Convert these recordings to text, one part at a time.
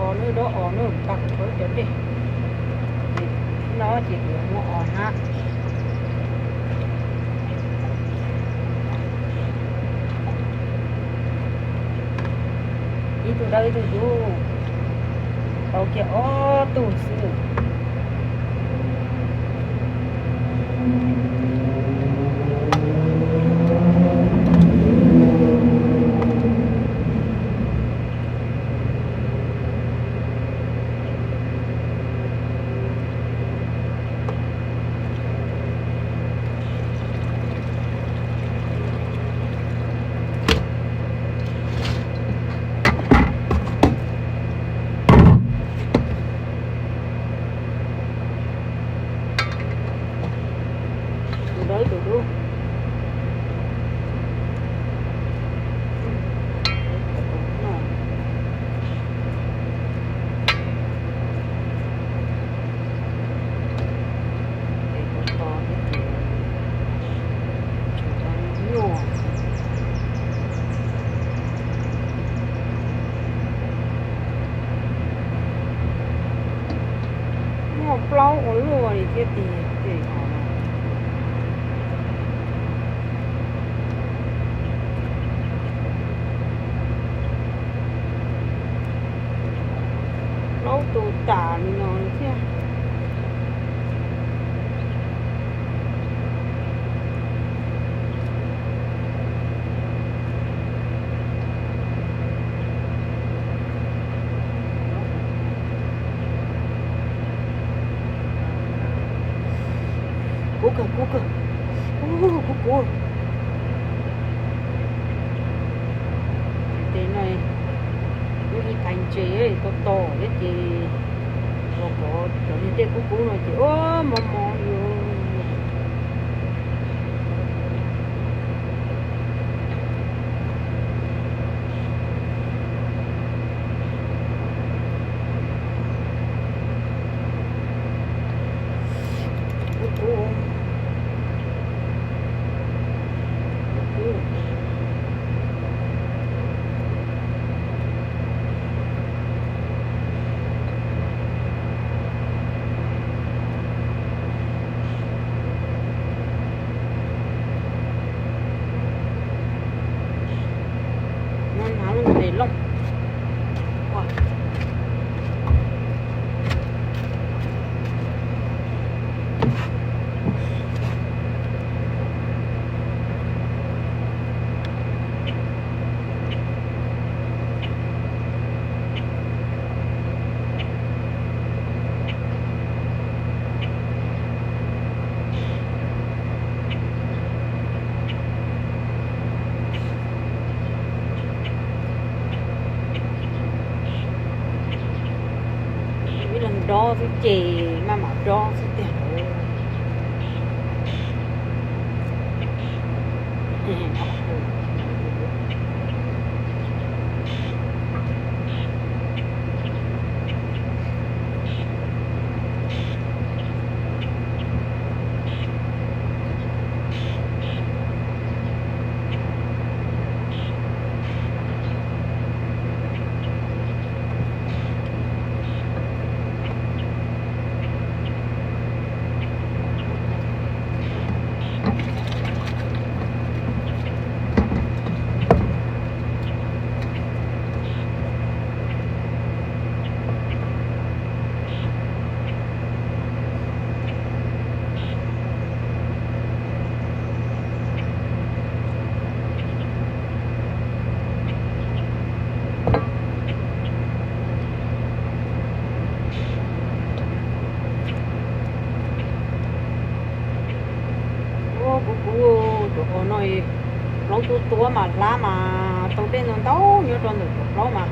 Os, nws dob os, nws tag kuv cov dej. Ces no ces kuv yuav muab os na. Ib tug dawb ib tug dub, tau kiag ob tug xwb. Tus dawb tus dub. Ces kuv kho thiab ces tsuas tau nyuaj. Muaj plaub ua luaj li thiab tiag tej os no. Plaub tus tas li no thiab. Kub kawg, kub kawg. Ub, kub kub. Ces no, ub, ib phaiv ntses to to thiab ces los kov cov niag dej kub kub no ces ub, mob mob li. No hnav lub ntes looj. Ib leeg dob xwb ces maj mam dob xwb tiag. Ua kuv kuv, cov os no plaub tuab tuab mas hlab mas tau dej ntau ntau nyob rau ntawm cov plaub mas.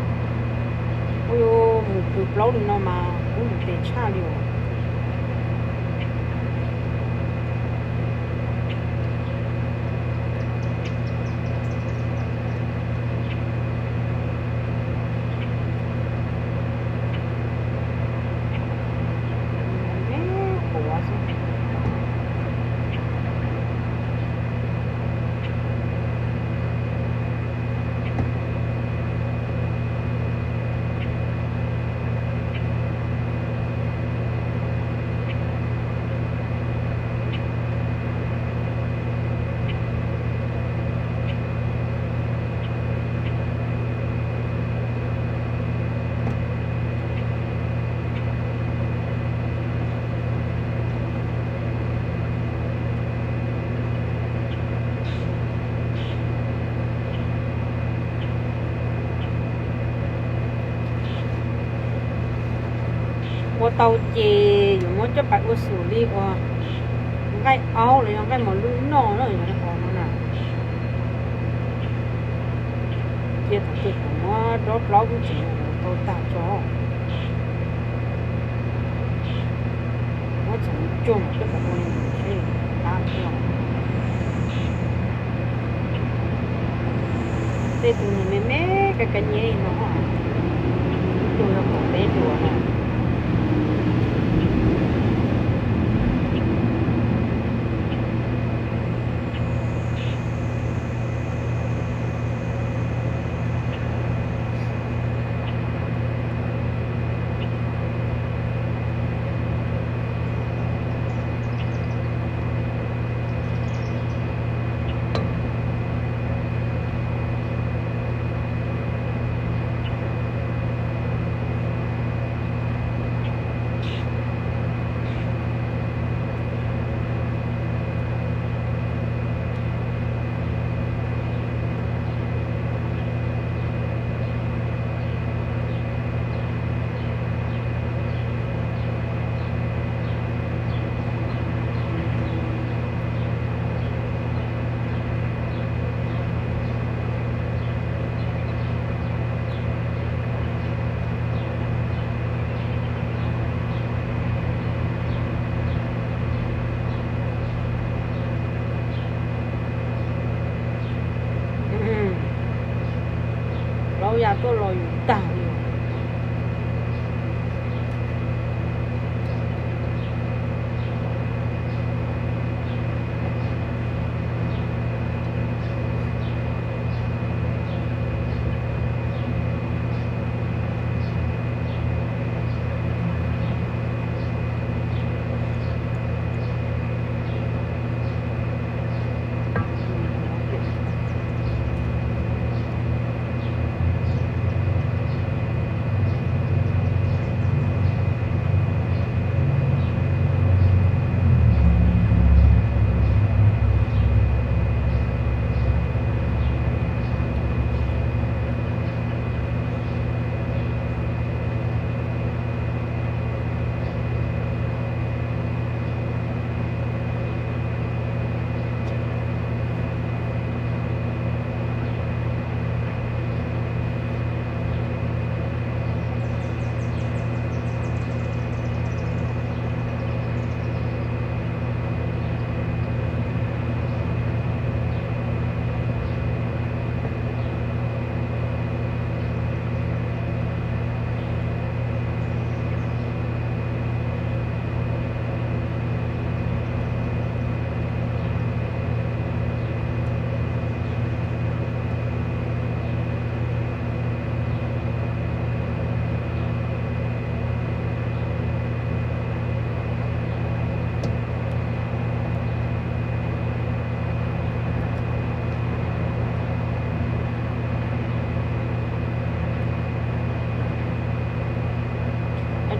Ua yuav mus plhws plaub li no mas kub mus tes tshaj li os. Ua tau ces yuav muab coj pais ua xus li uas nqaij aub los yog nqaij mos lwj noj na, yog li qhov no na. Cia thaum twg kuv muab dob plaub kub tsev tau tag tso, muab txhoov cuag mam coj pais ua li ntawd seb qab thiab. Tej tus nws me me ka ka nyeb no, ib tug yog kaum peb duas na. Plaub ya tuaj los yus tag li.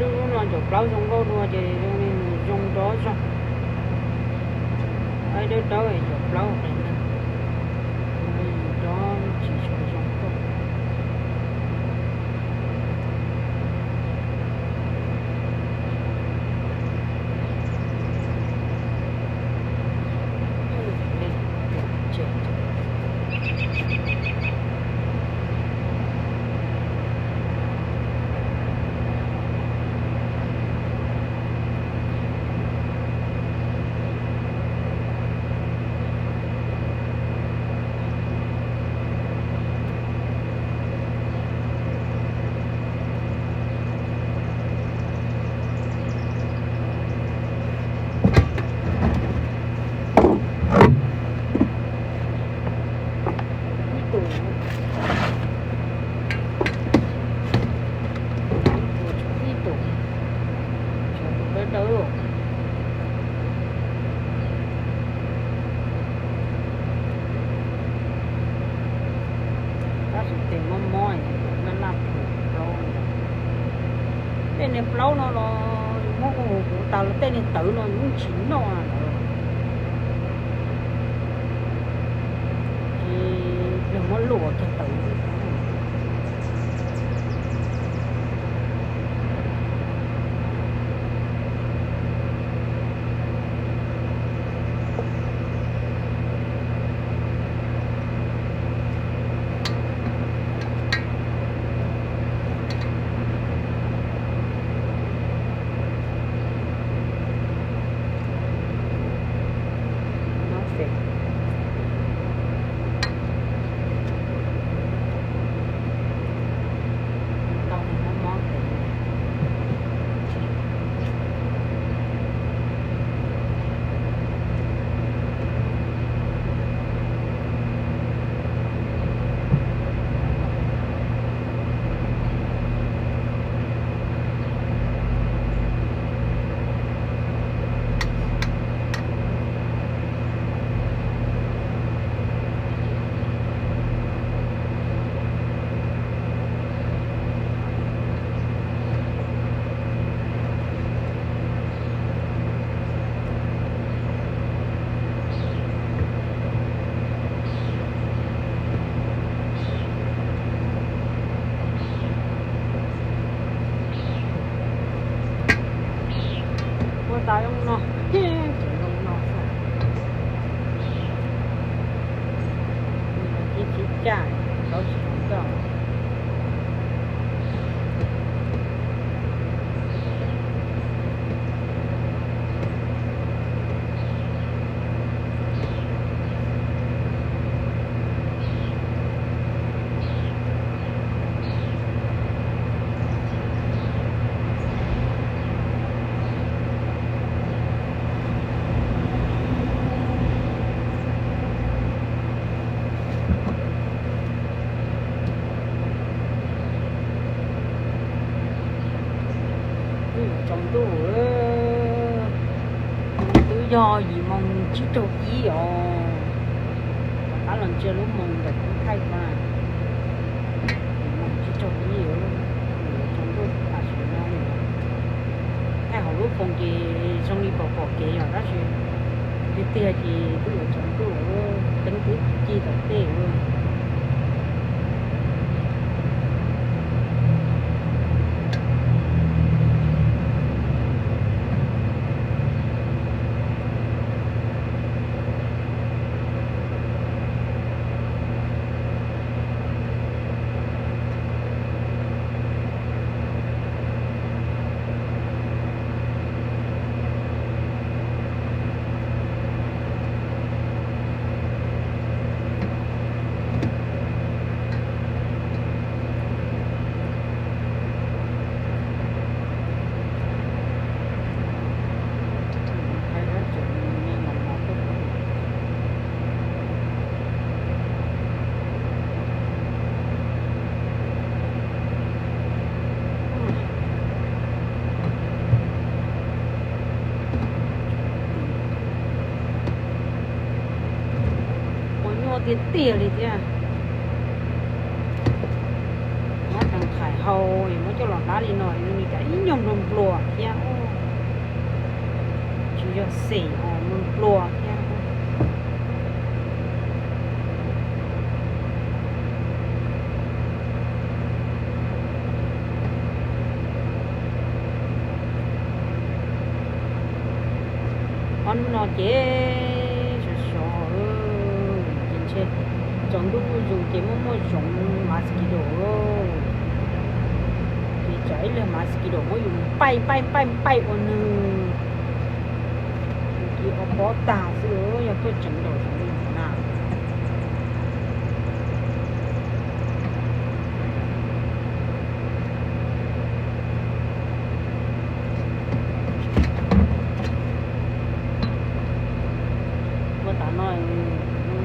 Lub no cov plaub zoo nkauj dua ces zoo li nws zoo dob zog. Dawb dawb cov plaub qis na, dob tsis tshua zoo nkauj. Ib tug, ib tug, tshuav tus dawb dawb. Tab sis tes mob mob, naj naj plaub. Tej niag plaub no los yus muab ua huv kuv tas los tej niag tawv no yus yeej tsis noj lawm. Ces pliag muab luaj kiag tawv. Tau zoo no, tseem zoo no xwb. Ib tsib caj, plaub tsib caj. Twb yuav tsaus ntuj, twb yog yim moos tsib caug ib os. Rov qab los ntsia lub moos ntawm kub thaij mas yim moos tsib caug ib, yuav tsaus ntuj tam sim no. Thaij hauv lub foos ces zoo li pom pom kev yog tab sis tiag tiag ces twb yuav tsaus ntuj, teeb twb ci tom tej. Ua nyuaj tiag tiag li thiab. Muab tag nqhaim hau es muab coj los hlab li no, nws cas ib nyuag nplua nplua thiab. Tsis yog xim os, nplua nplua thiab. Ob hnub no ces sov sov, ces ntshe tsaus ntuj zuj zus ces muaj muaj zoov mosquito. Ces tsam ib leeg mosquito muab yus npaij npaij npaij npaij ua nws, yus cia ob pob tag xwb, yog tuaj tseev nraum zoov li na. Ua tas no,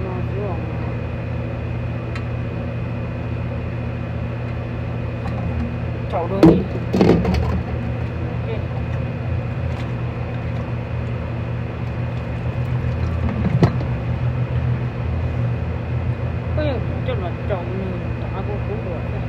no xwb os. Tsaus dua li. Koj yog coj los tsaus nws rov qab kub kub dua thiab.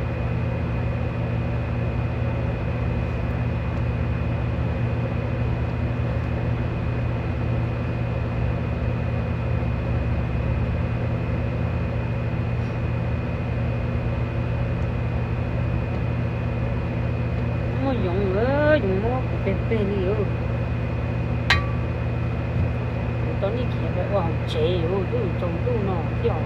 Muaj yoov, yoov muab kuv peg peg li. Kuv tau nej khiav mus ua hauv tsev, twb tsaus ntuj no thiab.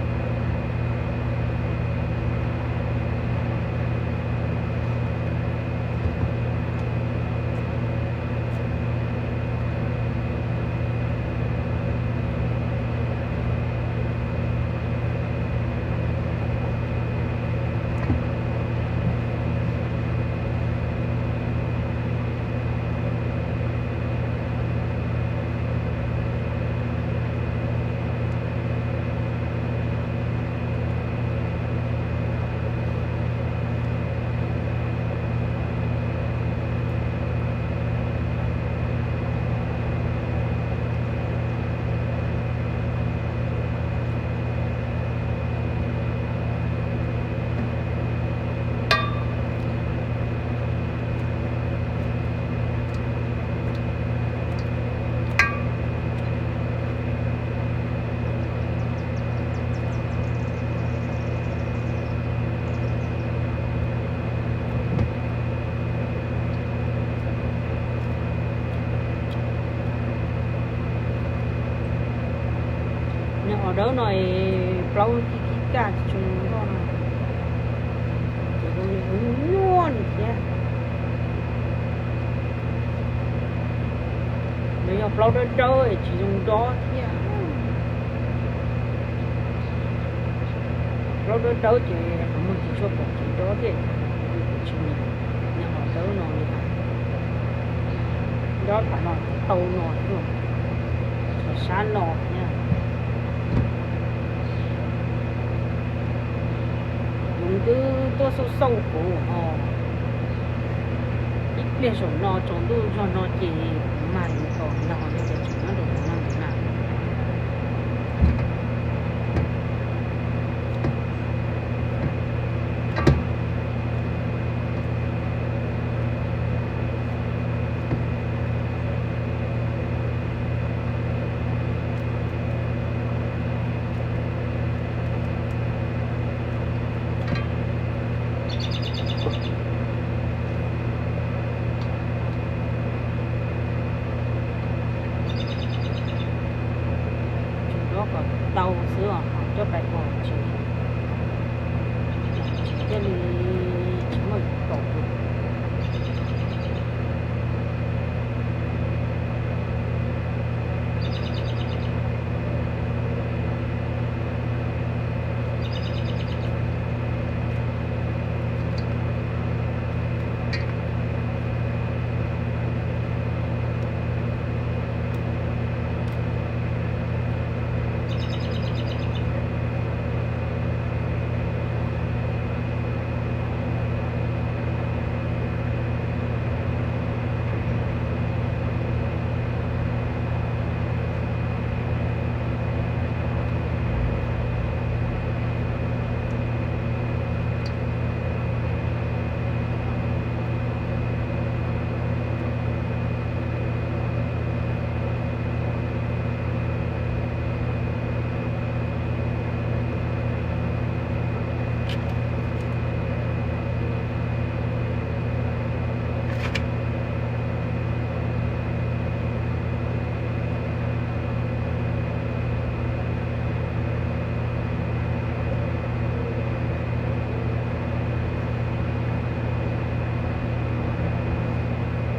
Dawb no es plaub khib khib kaj tsis zoo noj no, ces zoo li nyuaj nyuaj li thiab. Nws yog plaub dawb dawb es tsis zoo dob thiab. Plaub dawb dawb ces qhov muag tsis tshua pom kev dob thiab, kuv tsis nyiam nyob qhov dawb no li. Dob qhov no tau no xwb, qhov sab no thiab. Kuv twb tuaj xauj xauj kuv ho ib pliag saum no tsaus ntuj zog no ces kuv mag mus tom ntag, yog tias tseem nyob rau hauv no ntawd na. Tsuas dob kom tau xwb os, coj pais ua hauv tsev, tsev thiaj li tsis muaj yuav tom.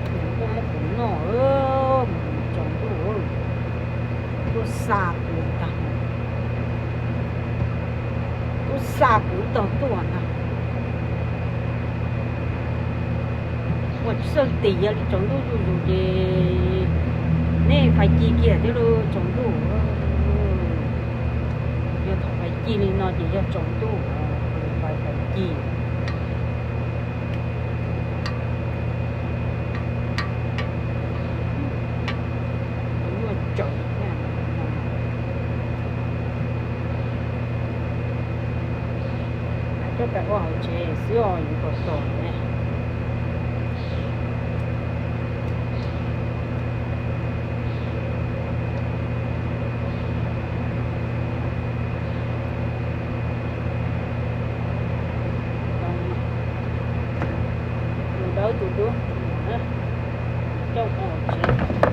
Kuv tuaj muab kuv noj, tsaus ntuj, tuaj xa kuv ntag, tuaj xa kuv tog tuaj ntag. Ua tsis txawj tim, yog li tsaus ntuj zuj zus ces nej fais ci kiag thiab lauj, tsaus ntuj. Yog thaum fais ci li no ces yog tsaus ntuj, fais fais ci. Nyuaj tsaus thiab. Coj pais ua hauv tsev xwb os, yuav kom tom ne. Tus dawb tus dub, coj mus hauv tsev.